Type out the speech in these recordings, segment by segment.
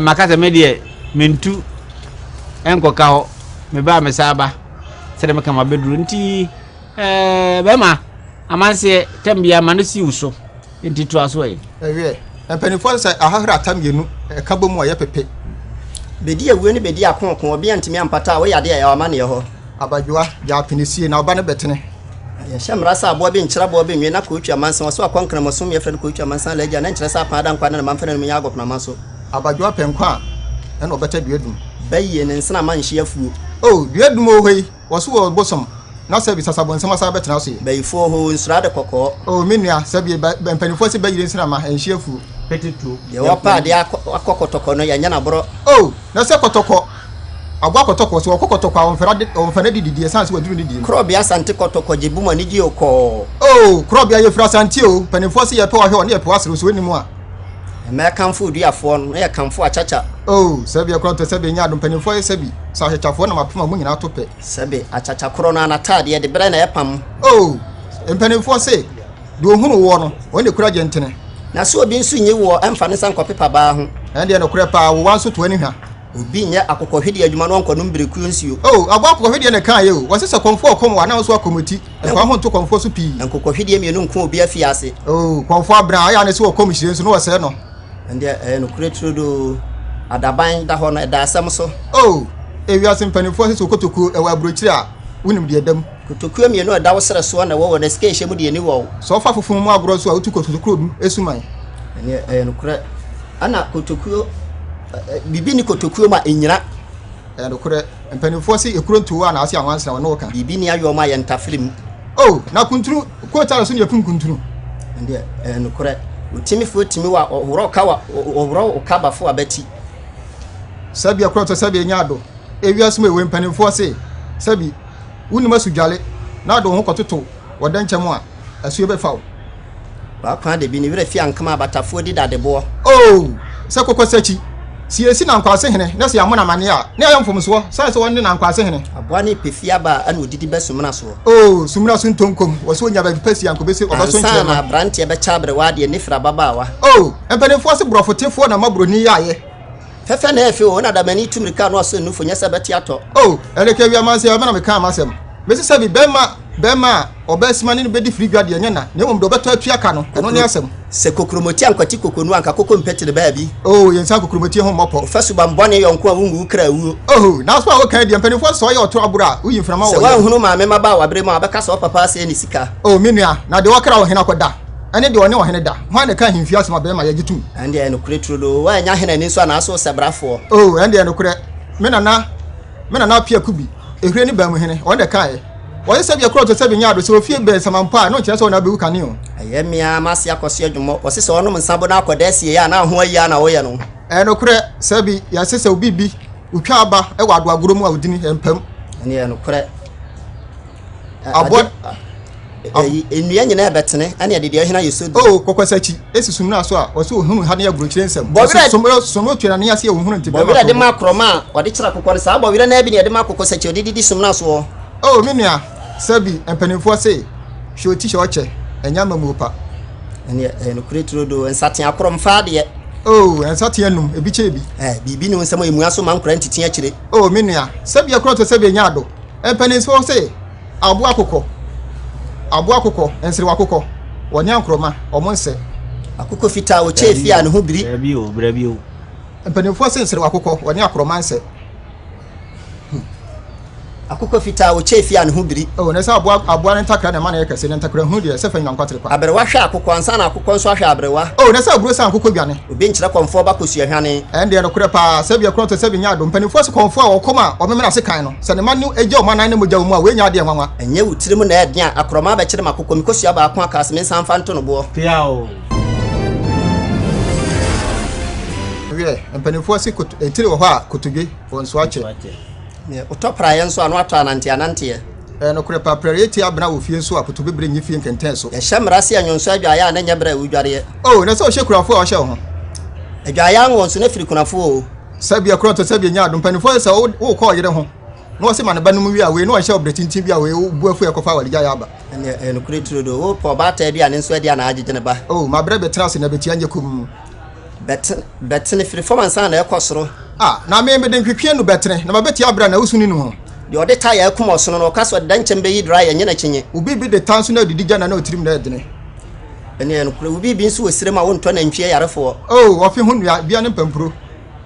Maka sɛ me deɛ mentu nkɔka hɔ, meba a mesan ba sɛdeɛ meka mabɛduru nti ɛɛ bɛrima amanseɛ tɛm biara ma no si wo so nti toa so ɛ. Ɛwiɛ, mpanimfoɔ sɛ ahahra ata mmienu ɛka bɔ mu a ɛyɛ pepe. Bɛdi awuo ne bɛdi akooko, ɔbea ntumi ampata a woyɛ adeɛ a ɛyɛ w'amanneɛ hɔ. Abadwoa, gya apenesie na ɔba no bɛtene. Yɛhyɛ mmara sɛ aboa bi nkyere aboa bi nwe na kootwi amansan, ɔsɛ wakɔ nkramosom yɛfrɛ no kootwi amansan alagya na nkyerɛ sɛ apaa da nkwa ne ne mamfɛ ne nom nyɛ agɔprama so. Abadwoa pɛ nkwa a, ɛna ɔbɛtɛ duadum. Bayie ne nsena ma nhye afuo. Oh, duadum wɔ hɔ yi, wɔso wɔ bosom, na sɛbi sasabonsam asan abɛtena so yi. Bayifoɔ hoo, nsuro ade kɔkɔɔ. Oh, me nua, sɛbi ba, mpanimfoɔ se bayire nsena ma ɛnhye afuo. Pete tuo. Deɛ wɔpɛ adeɛ akɔ kɔtɔkɔ no, yɛnyɛ no aborɔ. Oh, na sɛ kɔtɔkɔ. Aboa kɔtɔkɔ, sɛ ɔkɔ kɔtɔkɔ a, ɔmfɛre ade, ɔmfa n'adi didi ɛsiane sɛ waduru ne die mu. Korɔbea Asante kɔtɔkɔ gye bum anigye o kɔɔ. Oh, korɔbea yɛfiri Asante o, mpanimfoɔ se yɛpɛ wahwɛ ɔne yɛpɛ waserew sɛ ɔnni mu a. Mmaa kamfo oduafoɔ no, na yɛkamfo akyakya. Oh, sɛbi ɛkorɔ ntɔ sɛbi ɛnyɛ adom, mpanimfoɔ ye sɛbi, sɛ akyakyafoɔ nam apem a mo nyinaa to pɛ. Sɛbi, akyakya korɔ no ara n'ataadeɛ de berɛ na ɛpam. Oh, mpanimfoɔ se, deɛ ɔhunu woɔ no, ɔno na ɛkura gyentene. Na sɛ obi nso nyi woɔ mfa ne nsa nkɔpepa baa ho. Ɛndeɛ nokorɛ paa, wowa nso to ani hwa. Obi nyɛ akokɔhwedeɛ adwuma na ɔnkɔnom birekuo nsuo. Oh, aboa akokɔhwedeɛ na ɛkaeɛ o. Wɔse sɛ kɔmfoɔ ɔkɔm wo a, na wo nso akɔm wo ti. Ɛmfa wo ho nto kɔmfoɔ so pii. Nkokɔhwedeɛ mmienu nko obi afiase. Oh, kɔmfoɔ abena a, ɛyɛ a na ɛsɛ ɔkɔm hyire nso na wɔsɛe no. Ɛndeɛ ɛyɛ nokorɛ turodoo. Adaban da hɔ no, ɛda asɛm so. Oh, ewiase mpanimfoɔ se sɛ okotokuo ɛwɔ aburokyire a, wonim deɛ ɛda mu. Kotokuo mmienu a ɛda wo serɛ soɔ na ɛwɔ wɔ na sika a ɛhyɛ mu deɛ ɛni wɔ wo. Sɛ wofa fofom mu agorɔ nso a, wotu kotokuo du suman. Ɛndeɛ ɛyɛ nokorɛ. Ɛna kotokuo, biribi nni kotokuo mu a ɛnnyina. Ɛyɛ nokorɛ, mpanimfoɔ se ekuro nto wo a na ase anwansena wɔne wo ka. Biribi nni ayowa mu a yɛntafere mu. Oh, na kuntunu, kootaa so na yɛkum kuntunu. Ɛndeɛ, ɛyɛ nokorɛ, otimifoɔ tumi wa, ɔworɔ ka wa, ɔworɔ wo ka bafo abati. Sɛbi ɛkorɔtɔ, sɛbi ɛnyɛ ado. Ewiase mu ewei, mpanimfoɔ se, sɛbi wonim asudwale na ade wo ho kɔtoto wɔ dɛnkyɛm a, asuo bɛfa wo. W'akwan de bi, ne werɛ fi ankama abatafoɔ di dadeboɔ. Oh, sɛ kɔkɔsakyi, sɛ yɛsi Nankwase hene na sɛ yɛammɔ no amaneɛ a, na yɛayɛ mfomsoɔ, sane sɛ ɔno ne Nankwase hene. Aboa no repɛ fie aba a, ɛna ɔdidi bɛ sumina soɔ. Oh, sumina so ntonkom, wɔ sɛ ɔnya baabi pa si a, anka ɔbɛsi, ɔbɛso Ansa na nkyerɛma. aberanteɛ bɛkyɛ aberewa adeɛ, ne firi ababaawa. Oh, mpanimfoɔ se borɔfotefoɔ na ma buroni yɛ ayɛ. Fɛfɛ na ɛyɛ fɛ o, na damani tu mmirika a na wasɔ nufo, nyɛ sɛ ɛbɛte atɔ. Oh, ɛnɛ Kawia Mansa yi, ɔbɛ na mekaa m'asɛm. Mese sɛbi bɛrima Bɛrima a ɔbaa ne no bɛdi firi dwa deɛ, ɛnyɛ na, na mmom deɛ ɔbɛtɔ atua ka no, ɛno ne asɛm. Sɛ kokuromoti ankwati kokonu a, anka koko mpɛtire baabi. Oh, yɛnsan kokuromoti ho mmɔ pɔ. Wofa suban bɔne yɔnko a, wongu wo kra awuo. Oh, nanso a woka yi deɛ, mpanimfoɔ sɛ ɔyɛ ɔtoro aboro a, woyi mframa wɔ Sɛ yam. woanhunu maame mmabaawa bere mu a, wobɛka sɛ wo papa asɛe ne sika. Oh, me nua, na deɛ ɔkra ɔhene akɔda, ɛne deɛ ɔne ɔhene da, hwan na ɛka ahemfie asɛm a bɛrima yɛgye tom? Ɛnde ɛyɛ nokorɛ turodoo, woannya hene ani nso a, nanso wosɛ brafoɔ. Oh, ɛnde ɛyɛ nokorɛ, me nana. Me nana Appiah Kubi, Ehire ne Baamuhene, ɔno na ɛkaeɛ. Wɔse sɛdeɛ korɔ to sɛbe nyɛ ado, sɛ ofie bɛn Samanpo a, ɛno nkyerɛ sɛ ɔno abɛwu kane o. Ɛyɛ me ara m'ase akɔsoɛ dwomɔ. Wɔse sɛ ɔnom nsa bo na akɔda asieɛ a, na ho ayi ara na woyɛ no. Ɛyɛ nokorɛ, sɛbe yɛse sɛ obi bi, otwa aba wɔ ado agorɔ mu a, odini, ɛmpam. Ɛno yɛ nokorɛ. Aboa. Ɛyi, nnua nyinaa ɛbɛtene, ɛne ɛde deɛ ɛhena yɛ so duro. Oh, kɔkɔsakyi, esi sumina so a, ɔsɛ ohunu ha ne aburokyire nsɛm. Bɔwerɛ. Ɔsɛ som, som otua n'ani ase a ohunu nti bɛrima Bɔwerɛ de ma akorɔma a ɔde kyerɛ akokɔ no, saa bɔwerɛ no ara bi na yɛde ma akokɔsakyi a ɔde didi sumina soɔ. Oh, me nua, sɛbi mpanimfoɔ se, hwɛ oti hyɛ ɔkyɛ, ɛnyɛ amammuo pa. Ɛneɛ, ɛyɛ nokorɛ turodoo, nsatea korɔ mfa adeɛ. Oh, nsatea num, ebi kyɛ ebi. Eh, biribi ne wo nsam a emua so ma nkora ntiti akyire. Oh, me nua, sɛbi ɛkorɔ to sɛbi ɛnyɛ ado. Mpanimfoɔ se, Aboa akokɔ, aboa akokɔ, nserew akokɔ, wɔne ankorɔma, wɔn nsɛ. Akokɔ fitaa, ɔkyɛ efie a ne ho biri. Brɛ o, brɛ bi o. Mpanimfoɔ se nserew akokɔ, wɔne akorɔma nsɛ. Hmm. Akokɔ fitaa, ɔkyɛ efie a ne ho biri. Oh, na sɛ aboa aboa ne ntakra na ɛma no yɛ kɛse, na ntakra hunu deɛ, sɛ fa nyina nkwatere kwa. Aberewa hwɛ akokɔ ansa na akokɔ nso ahwɛ aberewa. Oh, na sɛ aburo sɛ ankokɔ dwane. Obi nkyerɛ kɔmfoɔ ba kosua hwane. Ɛndeɛ nokorɛ paa, sɛbi ɛkorɔn te sɛbi nyɛ adom. Mpanimfoɔ se kɔmfoɔ a ɔkɔm a ɔmemene ase kan no, sɛ ne mma no gya wɔn anan ne mogya wɔ mu a, wei nyɛ adeɛ nwanwa. Ɛnyɛ wo tirim na ɛɛden a, akorɔma abɛkyere m'akokɔ, me kosua baako aka ase, mensan mfa nto no boɔ. Peaw! Wiɛ, mpanimfoɔ se koto, etire wɔ hɔ a kotodwe wɔ nso akyɛ. Neɛ wotɔ praeɛ nso a, na watɔ ananteɛ ananteɛ. Ɛyɛ nokorɛ paa, prɛree tia abena wɔ fie nso a, potobibire nnye fie nkɛntɛn so. Yɛhyɛ mmara se ɛnwonsɔ adwaeɛ a na ɛnyɛ berɛ a wodwareɛ. Oh, na sɛ ɔhyɛ kunafoɔ a ɔhyɛ wo ho. Adwaeɛ anwɔ nso na firi kunafoɔ o. Sɛbi ɛkorɔ nto sɛbi ɛnyɛ adom. Mpanimfoɔ sɛ wo wokɔ ɔyere ho na ɔse ma ne ba nom wie a wei na ɔnhyɛ wo berɛ tenten bi a wei wo bo afu ɛkɔfa awaregyaeɛ aba. Ɛneɛ ɛyɛ nokorɛ turodoo. Wo pɛ ɔbaatan aduane nso adi anaa agyegye ne ba. Oh, mabrɛ bɛtena ase na bɛtia nyɛ komm. Bɛtene firi fam ansa na ɛkɔ soro. Ah, na me mede ntwetwe nu bɛtene, na mabɛtia abrɛ a na wusu nni ne ho. Deɛ ɔde taya akum ɔsono no, ɔka sɛ ɔde dɛnkyɛm bɛyi dra yɛ, nyɛ n'akyinnye. Wo biribi de ta nso na adidi gya na na otirim na ɛdene. Ɛno yɛ nokorɛ. Wo biribi nso wɔ sirem a wontɔ nantwie ayarefoɔ. Oh, ɔfe ho nnua, bia ne mpampuro.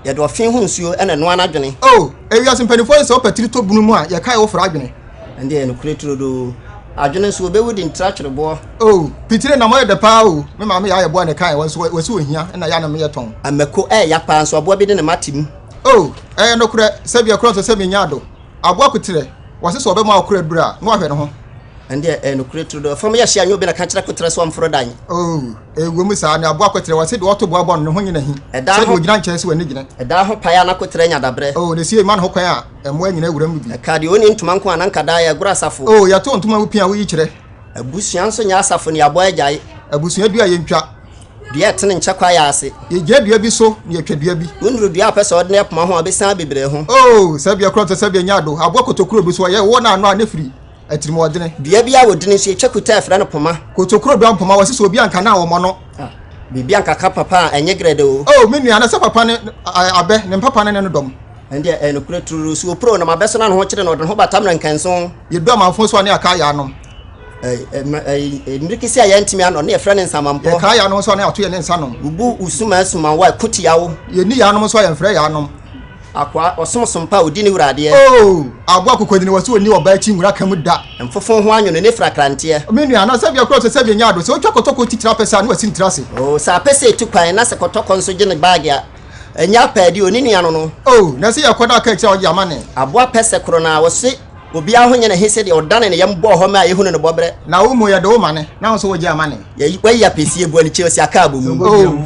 Yɛde ɔfe ho nsuo na ɛnoa n'adwene. Oh, ewiase mpanimfoɔ se sɛ wopɛ tiri tɔ bunu mu a, yɛkae wo fra adwene. Ɛnde ɛyɛ nokorɛ turodoo. Adwene nso, wɔbɛwu de ntira twereboɔ. Oh, pitire nam ɔyɛ dɛ paa o. Me maame yɛ ayɛ boa na ɛkae, wɔn nso wɔsi ohia na yɛ a na meyɛ tɔn. Amako ɛɛya paa nso aboa bi de ne mma te mu. Oh, ɛyɛ nokorɛ, sɛdeɛ korɔ nso sɛ menya ado. Aboa koterɛ, wɔse sɛ ɔbɛma ɔkora aduru a, na wahwɛ ne ho. Ɛndeɛ ɛyɛ nokorɛ turodoo. Ɛfam yɛ hye a, nyɛ obi na ka kyerɛ koterɛ sɛ ɔmforo dan. Oh, ɛwom saa, ne aboa koterɛ, wɔse deɛ ɔto boa bɔ no, ne ho nye no ahi. Sɛdeɛ ɔgyina nkyɛn sɛ w'ani gyene. Ɛdaa ho pae a na koterɛ nya dabrɛ. Oh, ne sie ma ne ho kwan a, mmoa nyina wuram no bi. Ɛka deɛ ɔnni ntoma nko a, na nka daa yɛ agorɔ asafo. Oh, yɛto ntoma mu pia a, woyi kyerɛ. Abusua nso nyɛ asafo ne yɛabɔ agyae. Abusua dua yɛntwa. Dua a ɛtene nkyɛ kwaeɛ ase. Yɛgyina dua bi so na yɛtwa dua bi. Wonnuru dua a wopɛ sɛ wode no yɛ poma ho a, wobɛsiane bebree ho. Oh, saa bia korɔ nso sɛbea nya ado. Aboa kotokuro bi so ɔyɛ wɔ n'ano a ne firi atirimuɔdene. Dua bi a wɔdini nso yɛtwa kuta a yɛfrɛ no poma. Kotokuro dua mpoma, wɔse sɛ obi anka no a wɔmmɔ no. Ah, biribi ankaka papa a ɛnyɛ grɛdɛ o. Oh, me nua, na sɛ papa ne abɛ, ne mpapa ne ne no dɔm. Ɛndeɛ ɛyɛ nokorɛ turuu. So wɔpuro nam abɛ so na ne ho kyere no, ɔde ne ho bata mmerɛnkɛnson. Yɛdu amanfo so a ne yɛaka ayaanom. Mmirikisi a yɛntumi ano ne yɛfrɛ no nsamampɔ. Yɛkaa yaanom nso a ne ato yɛn ne nsa nom. Wobu wo suma asumanwa a ɛko tia wo. Yɛnni yaanom nso a yɛmfrɛ yaanom. Akoa, ɔsom som pa a ɔdi ne wura adeɛ. Oo, aboa kokodini wɔ sɛ ɔnni ɔbaa akyi nwura ka mu da. Mfofo ho anwono ne fira kranteɛ. Me nua, na sɛbea koraa ɔsɛ sɛbea nya ado. Sɛ ɔtwa kɔtɔkɔ titire apɛsɛ a, ne wasi ne tiri ase. Oo, sɛ apɛsɛ etu kwan na sɛ kɔtɔkɔ nso gye ne baage a, ɛnyɛ apaadi o, ne nua no no. Oo, na sɛ yɛkɔ na aka akyire a ɔgye amane. Aboa pɛsɛ koro no ara, wɔse Obiara ho nyɛ no he sɛdeɛ ɔdane ne yam bɔɔ hɔ maa yɛhunu no bɔberɛ. Na wo mu yɛde wo mane, na wo nso wogye amane. Yɛyi, wayi apɛsie bu anikye ɔsi aka abɔ mu. Oh.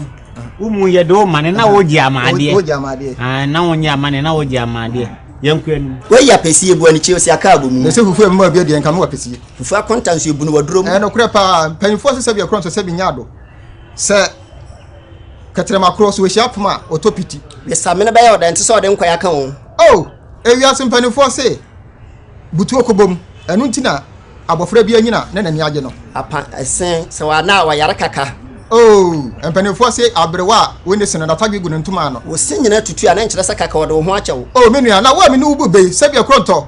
Wo mu yɛde wo mane, na wogye amadeɛ. Wogye amadeɛ. Ah, na wonye amane, na wogye amadeɛ. Yɛnkɔ anim. Wayi apɛsie bu anikye ɔsi aka abɔ mu. Na sɛ fufuo a ɛmema obi adiɛ, nka me wɔ apɛsie. Fufuo akonta nso ebu no waduro mu. Ɛyɛ nokorɛ paa, mpanyinfoɔ se sɛbi ɛkorɔ nso sɛbi nyɛ ado. Sɛ kɛtrɛma korɔ, sɛ ɔhyia apem a, ɔtɔ piti. Mesamene bɛyɛ ɔdɛ, nte sɛ ɔde nkwan aka o. Oh! Ewiase mpanimfoɔ se, Butuo kɔbom, ɛno nti na abɔfra bi anyina na n'ani agye no. Apa ɛse sɛ wana a wayare kaka. Oh! Mpanimfoɔ se, Aberewa a onni se no, n'atadwe gu ne ntoma ano. Wo se nyina tutu a, na ɛnkyerɛ sɛ kaka ɔde wo ho akyɛ wo. Oh, me nua, na wo a me ne wo bu bɛ yi, sɛdeɛ korɔntɔ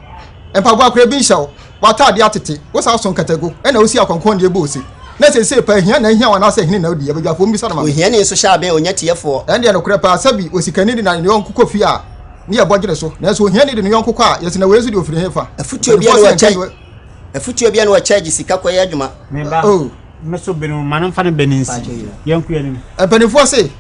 mpaboa koraa bi nhyɛ wo, w'ataadeɛ atete, wo saa so nkatagu, ɛna wosi akɔnkɔn deɛ bɔ ose. Na seesei paa, hia na ahia wo anaasɛ hene na wodi? Abadwafoɔ mmisa no ma me. Ohiani nso hyɛ abɛn a, ɔnya tiefoɔ. Ɛndeɛ nokorɛ paa, sɛbi osikani de na ne yɔnko kɔ fie a, ne yɛ bɔ gyene so, nanso ohiani de ne yɔnko kɔ a, yɛse na wei nso deɛ ofiri he fa? Afutuo bia ne wɔkyɛ Afutuo bia ne wɔkyɛ gye sika kɔyɛ adwuma. Me ba, Oh. me so bene ma no mfa ne bɛ ne nsi. Yɛnkɔ anim. Mpanimfoɔ se,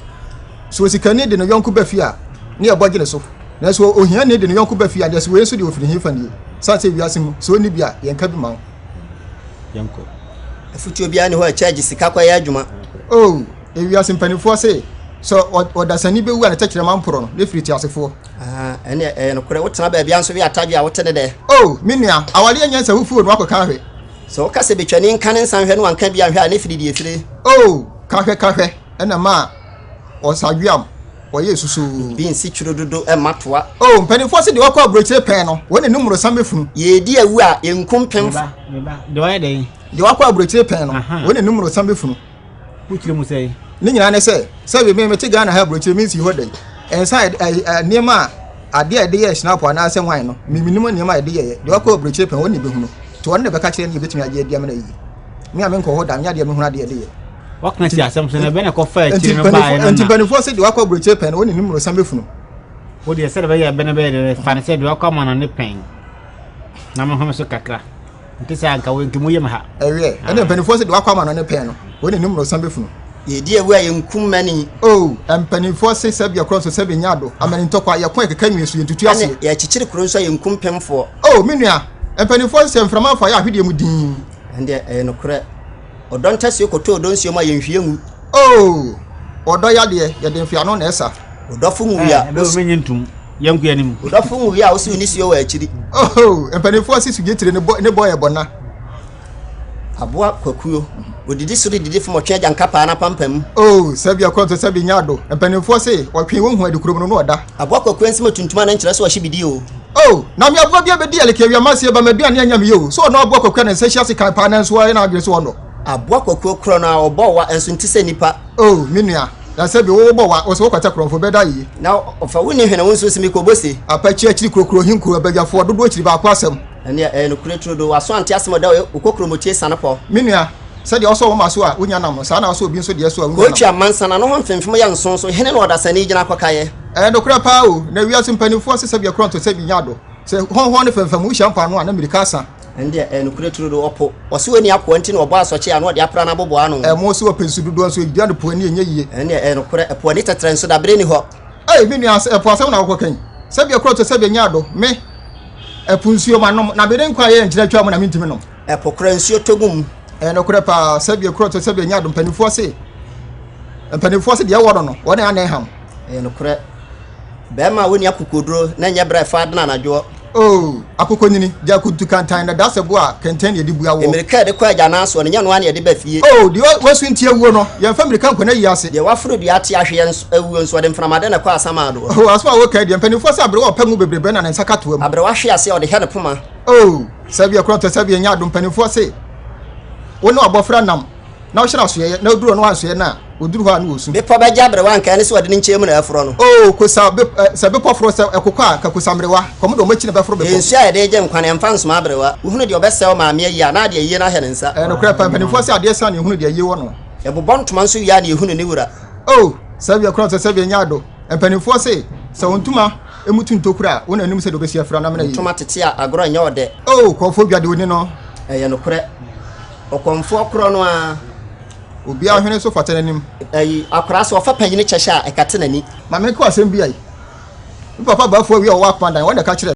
sɛ osikani de ne yɔnko ba fie a, ne yɛ bɔ gyene so, nanso ohiani de ne yɔnko ba fie a, yɛse wei nso deɛ ofiri he fa nie? Sane sɛ wiase mu, sɛ onni bi a, yɛnka bi ma wo. Yɛnkɔ. Afutuo bia ne hɔ a kyɛ gye sika kɔyɛ adwuma. Oh. Ewiase mpanimfoɔ se, sɛ ɔdasani bɛwu a ne tɛkyerɛma mporɔ no, ne firi teasefoɔ. Ah, ɛnneɛ ɛyɛ nokorɛ, wotena baabi a nso we atadwe a wote ne dɛ. O, me nua, awareɛ nyɛ nsa fufuo na woakɔka ahwɛ. Sɛ woka sɛ betwani nka ne nsa nhwɛ na wanka bi anhwɛ a, ne firi deɛ efire. O, kahwɛ kahwɛ na ɛmaa ɔsadweam ɔyɛɛ susoo. Bi nsi tworo dodo mma toa. O, mpanimfoɔ se deɛ wakɔ aburokyire pɛn no, wɔn na nim mmorosa mmɛfunu. Yɛredi awu a, yɛnku mpemfo. Me ba, me ba, deɛ ɔyɛ dɛn? Deɛ wakɔ aburokyire pɛn no, wɔn na nim mmorosa mmɛfunu. Wokyerɛ mu sɛn? Ne nyinaa ne sɛ, sɛbe me mete Ghana ha aburokyire mensii hɔ da yi, nsa a yɛde ɛ nneɛma a adeɛ a yɛde yɛɛ schnapp anaasɛ wine no, me mennim nneɛma a yɛde yɛeɛ. Deɛ wakɔ aburokyire pɛn, ɔno na ɛbɛhunu. Nti ɔno na ɛbɛka kyerɛ ne yɛbɛtumi agye adi amena yie. Me a menkɔ hɔ da, menyɛ adeɛ a mehunu adeɛ a yɛde yɛ. Wɔka si asɛm so na ɛbɛn na ɛkɔfa Nti akyire no baeɛ no nti na. mpanimfoɔ se deɛ wakɔ aburokyire pɛn no, ɔne ne mmorosa bɛfunu. Wo deɛ sɛdeɛ ɛbɛyɛ ɛbɛn bɛyɛ deɛ fa no sɛ deɛ wakɔ ama no ne pɛn na mehome so kakra. Nte sɛ anka wo nti mo yam ha. Ɛwiɛ, ɛne mpanimfoɔ sɛ deɛ wakɔ ama no ne pɛn no, wei na nim no san bɛfunu. Yɛdi awu a yɛnkum mani. Oh, mpanimfoɔ se sɛbi ɛkorɔ nso sɛbi nyɛ ado, amani ntɔkwa, yɛko ɛkeka nwi so, yɛntutu aseɛ. Ɛne yɛkyekyere kuro nso a yɛnkum pemfoɔ. Oh, me nua, mpanimfoɔ se sɛ mframa fa yɛ ahwedeɛ mu dinn. Ɛndeɛ ɛyɛ nokorɛ. Ɔdɔ ntasuo kɔtɔ ɔdɔ nsuo mu a yɛnhwie ngu. Oh, ɔdɔ yadeɛ, yɛde mfeano na ɛsa. Ɔdɔfo nwui a. Ɛbɛwɔ menye ntom. Yɛnkɔ anim. Ɔdɔfo nwui a wosiw nisuo wɔ akyiri. Oh, mpanimfoɔ se sugye ne bɔ ne bɔ yɛ bɔna. Aboa kwakuo, odidi soro didi fam ɔtwe agyanka paa n'apampam. Oh, sɛbi ɛkorɔ nso sɛbi nyɛ ado. Mpanimfoɔ se ɔtwe wɔn hu adikurom no na ɔda. Aboa kwakuo nsɛm atuntum a na nkyerɛ sɛ ɔhye bidie o. Oh, na me aboa bi abɛdi aleke awia maseɛ ba m'aduane anya me yɛ o. Sɛ ɔno aboa kwakuo a ne nsa hyia sekan paa nanso ɔyɛ n'adwene sɛ ɔnnɔ. Aboa kwakuo korɔ no a ɔbɔ wa nso nte sɛ nipa. Oh, me nua. Na sɛ bi wobɔ wa, wo sɛ wokɔtɛ korɔmfo bɛda yie. Na ɔfa wo ni hwene wo nso sɛ mekɔbɔ se. Apakyi akyiri kurokuro henkuro abadwafoɔ dodoɔ kyiri baako asɛm. Ɛneɛ ɛyɛ nokorɛ turodoo, w'aso ante asɛm ɔda wo kokromoti sane pɔ. Me nua, sɛdeɛ wosɔ wo moma so a wonya nam no, saa na wosɔ obi nso deɛ so a wonya nam. Kootwi amansan ano ho mfemfem yɛ nsonso, hene na ɔdasani gyina kɔkaeɛ. Ɛyɛ nokorɛ paa o, na wiase mpaninfoɔ se sɛdeɛ korɔnto sɛ bi nya ado, sɛ hɔnhɔn ne fɛmfɛm wohyia mpoano a na mmirika asa. Ɛndeɛ ɛyɛ nokorɛ turodoo, ɔpo, ɔse ɔnni akoa nti na ɔbɔ asɔkye a na ɔde apra no aboboa ano. Ɛmo se ɔpɛ nsu dodoɔ nso ɛdua no po ani ɛnyɛ yie. Ɛndeɛ ɛyɛ nokorɛ, ɛpo ani tɛtrɛ nso daberɛ nni hɔ. Ei me nua, ɛpo asɛm na wokɔka yi, sɛdeɛ korɔnto sɛ bi nya ado, me, ɛpo nsuo manom, na mede nkwa a ɛyɛ nkyene atwa mu na mentumi nom. Ɛpo kora nsuo tɔ gu mu. Ɛyɛ nokorɛ paa, sɛdeɛ kuro te sɛdeɛ nyɛ ado mpanimfoɔ se mpanimfoɔ se deɛ ɛwɔ no no wɔn na ɛham. Ɛyɛ nokorɛ. Bɛrima a wɔnni akokoduro na ɛnyɛ berɛ a ɛfa adena anadwoɔ. Oh, akokɔnyini, gya kuntu kantan na dasɛ bo a kɛntɛn na yɛde bua woɔ. Mmirika a yɛde kɔ agyanan soɔ no, nyɛ ɛno ara na yɛde ba fie. Oh, deɛ wasu nti awuo no, yɛmfa mmirika nkɔ n'ayie ase. Deɛ waforo dua ate ahweɛ nso awuo nso, ɔde mframadɛ na ɛkɔ asamando. Oh, asɛm a woka yi deɛ, mpanimfoɔ se aberewa a ɔpɛ ngo bebrebe na ne nsa ka toa mu. Aberewa hwe ase a, ɔde hɛ ne poma. Oh, sɛdeɛ korɔntɔ sɛdeɛ nyɛ adom mpanimfoɔ se wo ne w'abɔfra nam na wohyɛ no asoɛeɛ na woduru hɔ na wansoɛ no a, ɔduru hɔ a na ɔsu. Bepɔ bɛgye aberewa anka ɛne sɛ ɔde ne nkyɛn mu na ɛreforɔ no. Oh, kosa, bep, eh, sɛ bepɔ foro sɛ ɛkokɔ a, nka kosa mmerewa, kɔm de wɔn akyi na ɛbɛforo bepɔ. Nsuo a yɛde regye nkwa no, yɛmfa nsoma aberewa. Wohunu deɛ ɔbɛsɛe wo maame ayie a, na ade ayie no ahyɛ ne nsa. Ɛyɛ nokorɛ paa, mpanimfoɔ se adeɛ sa na yɛhunu deɛ ayie wɔ no. Yɛbobɔ ntoma nso wie a na yɛhunu ne wura. Oh, sɛdeɛ korɔntɔ sɛdeɛ nyɛ ado, mpanimfoɔ se sɛ wo ntoma Emu tu ntokuru a, wo na anim sɛdeɛ wobɛsi afira no amena yie. Ntoma tete a, agorɔ nyɛ ɔdɛ. O kɔmfoɔ dwa de oni no. Ɛyɛ nokorɛ. Ɔkɔmfoɔ korɔ no ara. Obiara hwene so fata n'anim. Ayi, akwadaa sɛ ɔfa panyini kyɛhyɛ a, ɛkate n'ani. Ma menka wo asɛm bi ai. Me papa Bafo Awia a ɔwɔ Akomadan, ɔno na ɛka kyerɛɛ.